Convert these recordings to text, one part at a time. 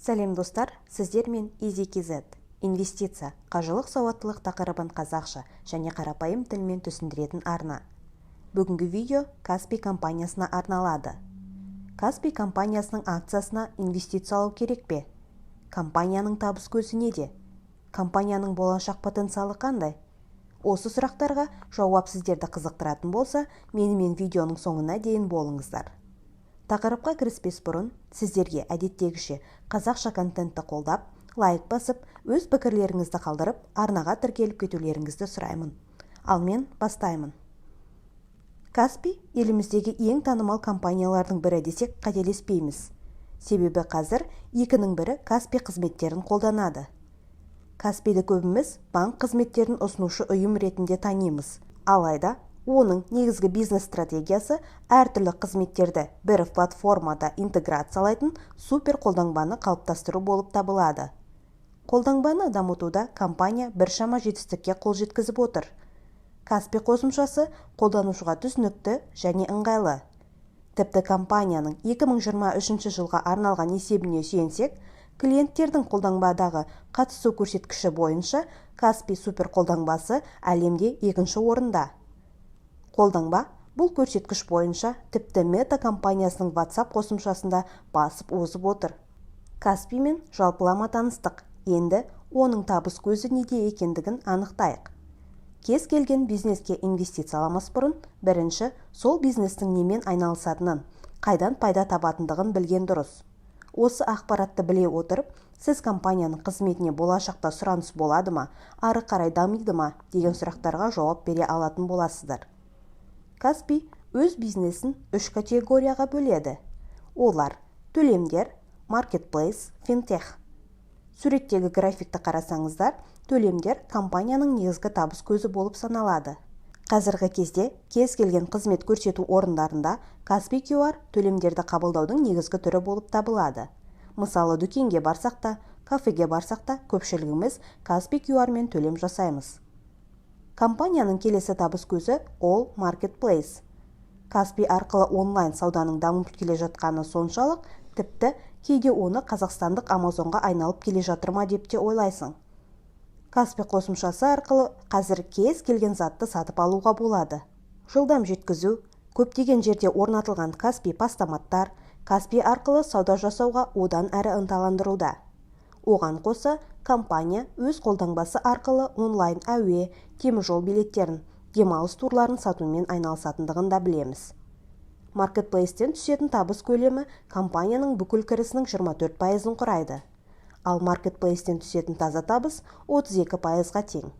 Сәлем, достар! Сіздермен EasyKZ. Инвестиция, қаржылық сауаттылық тақырыбын қазақша және қарапайым тілмен түсіндіретін арна. Бүгінгі видео Каспи компаниясына арналады. Каспи компаниясының акциясына инвестициялау керек пе? Компанияның табыс көзі неде? Компанияның болашақ потенциалы қандай? Осы сұрақтарға жауап сіздерді қызықтыратын болса, менімен видеоның соңына дейін болыңыздар. Тақырыпқа кіріспес бұрын сіздерге әдеттегіше қазақша контентті қолдап, лайк басып, өз пікірлеріңізді қалдырып, арнаға тіркеліп кетулеріңізді сұраймын. Ал мен бастаймын. Каспи еліміздегі ең танымал компаниялардың бірі десек, қателеспейміз. Себебі қазір екінің бірі Каспи қызметтерін қолданады. Каспиді көбіміз банк қызметтерін ұсынушы ұйым ретінде танимыз. Алайда оның негізгі бизнес стратегиясы әртүрлі қызметтерді бір платформада интеграциялайтын супер қолтаңбаны қалыптастыру болып табылады. Қолтаңбаны дамытуда компания біршама жетістікке қол жеткізіп отыр. Каспи қосымшасы қолданушыға түсінікті және ыңғайлы. Тіпті компанияның 2023 жылға арналған есебіне сүйенсек, клиенттердің қолтаңбадағы қатысу көрсеткіші бойынша Каспи супер қолтаңбасы әлемде екінші орында. Қолтаңба бұл көрсеткіш бойынша тіпті Мета компаниясының WhatsApp қосымшасында басып озып отыр. Каспимен жалпылама таныстық, енді оның табыс көзі неде екендігін анықтайық. Кез келген бизнеске инвестицияламас бұрын бірінші сол бизнестің немен айналысатынын, қайдан пайда табатындығын білген дұрыс. Осы ақпаратты біле отырып, сіз компанияның қызметіне болашақта сұраныс болады ма, ары қарай дамиды ма деген сұрақтарға жауап бере алатын боласыздар. Каспи өз бизнесін үш категорияға бөледі. Олар: төлемдер, маркетплейс, финтех. Суреттегі графикті қарасаңыздар, төлемдер компанияның негізгі табыс көзі болып саналады. Қазіргі кезде кез келген қызмет көрсету орындарында Каспи QR төлемдерді қабылдаудың негізгі түрі болып табылады. Мысалы, дүкенге барсақ та, кафеге барсақ та, көпшілігіміз Каспи QR мен төлем жасаймыз. Компанияның келесі табыс көзі ол маркетплейс. Каспи арқылы онлайн сауданың дамып келе жатқаны соншалық, тіпті кейде оны қазақстандық Амазонға айналып келе жатыр ма деп те ойлайсың. Каспи қосымшасы арқылы қазір кез келген затты сатып алуға болады. Жылдам жеткізу, көптеген жерде орнатылған Каспи постаматтар Каспи арқылы сауда жасауға одан әрі ынталандыруда. Оған қоса, компания өз қолтаңбасы арқылы онлайн әуе, теміржол билеттерін, демалыс турларын сатумен айналысатындығын да білеміз. Маркетплейстен түсетін табыс көлемі компанияның бүкіл кірісінің 24%-ын құрайды. Ал маркетплейстен түсетін таза табыс 32%-ға тең.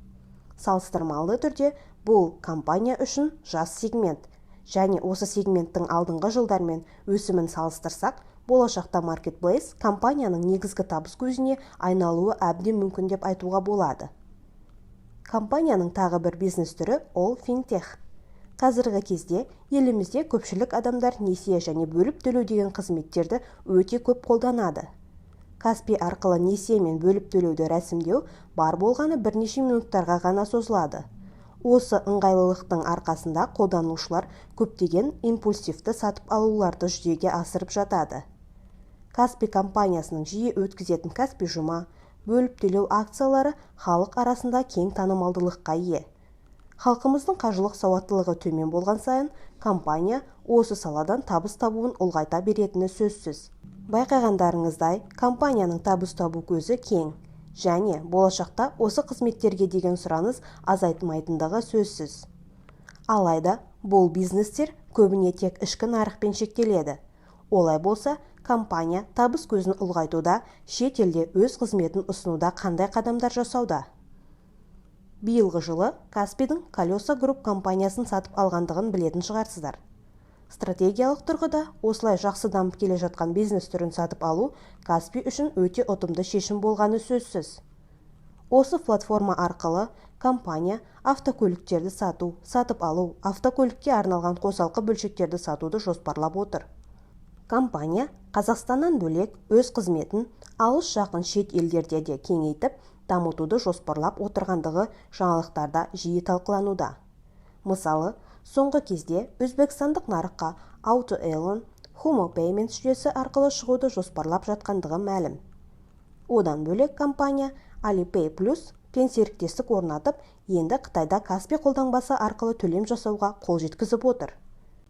Салыстырмалы түрде бұл компания үшін жас сегмент және осы сегменттің алдыңғы жылдармен өсімін салыстырсақ, болашақта маркетплейс компанияның негізгі табыс көзіне айналуы әбден мүмкін деп айтуға болады. Компанияның тағы бір бизнес түрі ол финтех. Қазіргі кезде елімізде көпшілік адамдар несие және бөліп төлеу деген қызметтерді өте көп қолданады. Каспи арқылы несие мен бөліп төлеуді рәсімдеу бар болғаны бірнеше минуттарға ғана созылады. Осы ыңғайлылықтың арқасында қолданушылар көптеген импульсивті сатып алуларды жүзеге асырып жатады. Каспи компаниясының жиі өткізетін Каспи жұма, бөліп төлеу акциялары халық арасында кең танымалдылыққа ие. Халқымыздың қаржылық сауаттылығы төмен болған сайын компания осы саладан табыс табуын ұлғайта беретіні сөзсіз. Байқағандарыңыздай, компанияның табыс табу көзі кең және болашақта осы қызметтерге деген сұраныс азаймайтындығы сөзсіз. Алайда бұл бизнестер көбіне тек ішкі нарықпен шектеледі. Олай болса, компания табыс көзін ұлғайтуда, шет елде өз қызметін ұсынуда қандай қадамдар жасауда? Биылғы жылы Каспидің Колеса Групп компаниясын сатып алғандығын білетін шығарсыздар. Стратегиялық тұрғыда осылай жақсы дамып келе жатқан бизнес түрін сатып алу Каспи үшін өте ұтымды шешім болғаны сөзсіз. Осы платформа арқылы компания автокөліктерді сату, сатып алу, автокөлікке арналған қосалқы бөлшектерді сатуды жоспарлап отыр. Компания Қазақстаннан бөлек өз қызметін алыс жақын шет елдерде де кеңейтіп, дамытуды жоспарлап отырғандығы жаңалықтарда жиі талқылануда. Мысалы, соңғы кезде өзбекстандық нарыққа AutoElon, Humo Payments жүйесі арқылы шығуды жоспарлап жатқандығы мәлім. Одан бөлек компания Alipay Plus пен серіктестік орнатып, енді Қытайда Каспи қолтаңбасы арқылы төлем жасауға қол жеткізіп отыр.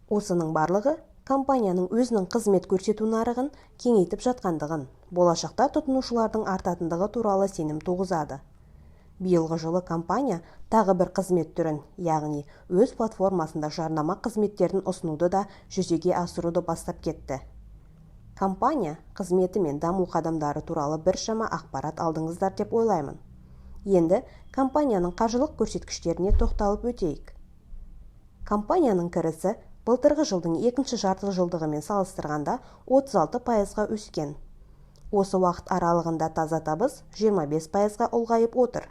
Осының барлығы компанияның өзінің қызмет көрсету нарығын кеңейтіп жатқандығын, болашақта тұтынушылардың артатындығы туралы сенім туғызады. Биылғы жылы компания тағы бір қызмет түрін, яғни өз платформасында жарнама қызметтерін ұсынуды да жүзеге асыруды бастап кетті. Компания қызметі мен даму қадамдары туралы біршама ақпарат алдыңыздар деп ойлаймын. Енді компанияның қаржылық көрсеткіштеріне тоқталып өтейік. Компанияның кірісі былтырғы жылдың екінші жарты жылдығымен салыстырғанда 36%-ға өскен. Осы уақыт аралығында таза табыс 25%-ға ұлғайып отыр.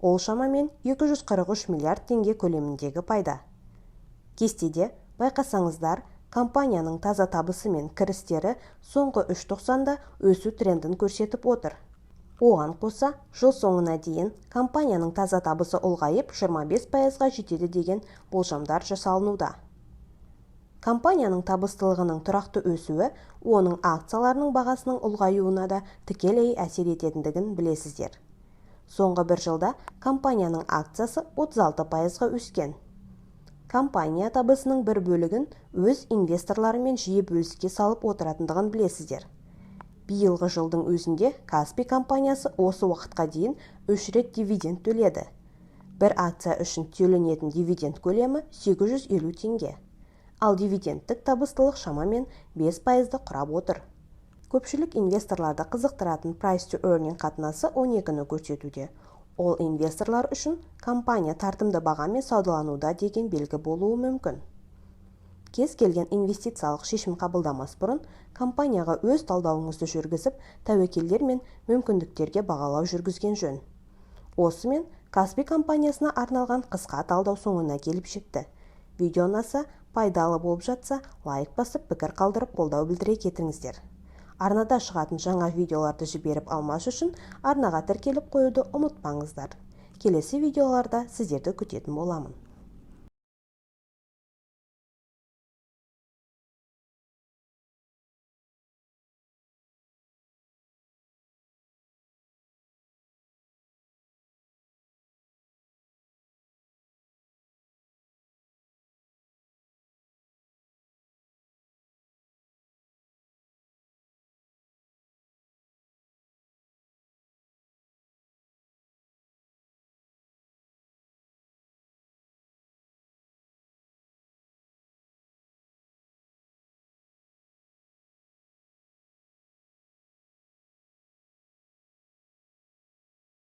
Ол шамамен 243 миллиард теңге көлеміндегі пайда. Кестеде байқасаңыздар, компанияның таза табысы мен кірістері соңғы 3 тоқсанда өсу трендін көрсетіп отыр. Оған қоса, жыл соңына дейін компанияның таза табысы ұлғайып 25%-ға жетеді деген болжамдар жасалынуда. Компанияның табыстылығының тұрақты өсуі оның акцияларының бағасының ұлғаюына да тікелей әсер ететіндігін білесіздер. Соңғы бір жылда компанияның акциясы 36%-ға өскен. Компания табысының бір бөлігін өз инвесторларымен жиі бөліске салып отыратындығын білесіздер. Биылғы жылдың өзінде Каспи компаниясы осы уақытқа дейін 3 рет дивиденд төледі. Бір акция үшін төленетін дивиденд көлемі 850 теңге. Ал дивидендтік табыстылық шамамен 5%-ды құрап отыр. Көпшілік инвесторларды қызықтыратын price to earning қатынасы 12-ні көрсетуде. Ол инвесторлар үшін компания тартымды бағамен саудалануда деген белгі болуы мүмкін. Кез келген инвестициялық шешім қабылдамас бұрын компанияға өз талдауыңызды жүргізіп, тәуекелдер мен мүмкіндіктерге бағалау жүргізген жөн. Осымен Каспи компаниясына арналған қысқа талдау соңына келіп жетті. Видео ұнаса, пайдалы болып жатса, лайк басып, пікір қалдырып, қолдау білдіре кетіңіздер. Арнада шығатын жаңа видеоларды жіберіп алмас үшін арнаға тіркеліп қоюды ұмытпаңыздар. Келесі видеоларда сіздерді күтетін боламын.